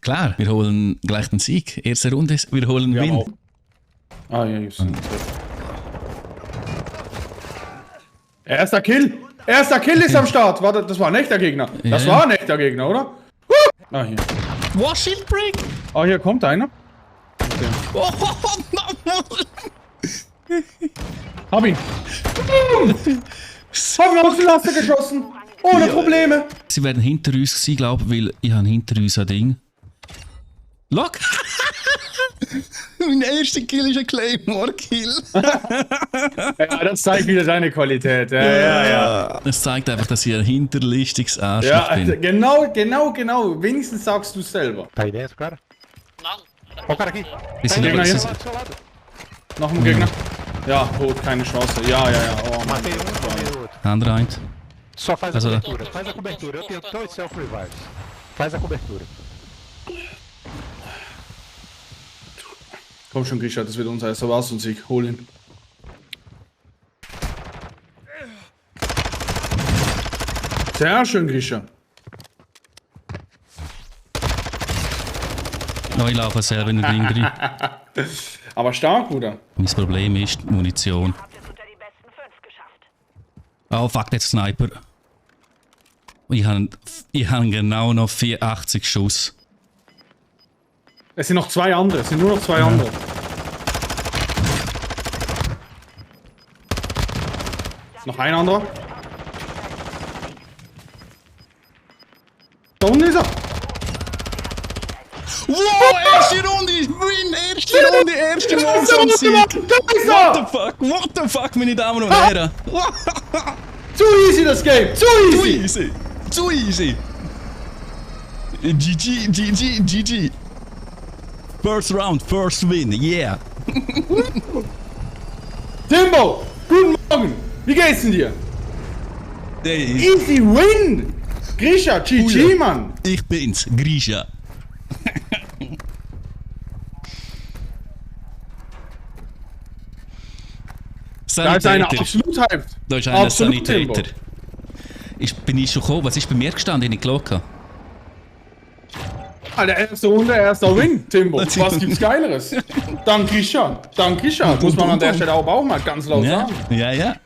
Klar, wir holen gleich den Sieg. Erste Runde, wir holen Ja, Win. auch. Ah, ja, just. Erster Kill! Erster Kill ist am Start! Warte, das war ein echter Gegner. Das war ein echter Gegner, oder? Ah, hier. Wow, Shield Break! Oh, hier kommt einer. Okay. Oh, Hab ihn! Hab ihn aus der Laste geschossen! Ohne Probleme! Sie werden hinter uns sein, glaube ich, weil ich habe hinter uns ein Ding. Lock! Mein erster Kill ist ein Claymore-Kill. Ja, das zeigt wieder deine Qualität. Ja. Das zeigt einfach, dass ich ein hinterlistiges Arschloch bin. Genau. Wenigstens sagst du es selber. Tá aí dentro, cara? Não. Ó o cara aqui. Wir sind Gegner aber, hier. das ist, Do seu lado. Noch ein Gegner. Ja, tot, keine Chance. Ja. Oh, Mann. Matei tomei o outro. andere ein. Só faz a Also- cobertura, faz a cobertura. Eu tenho 2 self-revives. Faz a cobertura. Komm schon, Grisha, das wird unser erster Warzone-Sieg. Hol ihn. Sehr schön, Grisha. No, ich laufe selber in den Ring rein. Aber stark, Bruder. Mein Problem ist die Munition. Habt es unter die besten 5 geschafft. Oh fuck, jetzt Sniper. Ich habe genau noch 84 Schuss. Es sind noch zwei andere. Es sind nur noch zwei andere. Noch ein anderer. Da unten ist er. Wow, erste Runde! Win! Erste Warzone-Sieg! Da ist er! What the fuck, meine Damen und Herren! Zu easy das Game! Zu easy! Zu easy! GG! First round, first win, yeah! Timbo! Guten Morgen! Wie geht's denn dir? Hey, Easy win! Grisha, GG, Mann! ich bin's, Grisha. Da ist einer Sanitäter. absolut hyped. Da ist einer Absolut, Sanitäter. Timbo. Bin ich schon gekommen? Was ist bei mir gestanden? Ich nicht geschaut. Alter, erste Runde, erster Win, Timbo. Was gibt's Geileres? Danke, Grisha. Muss man an der Stelle auch mal ganz laut sagen. Ja.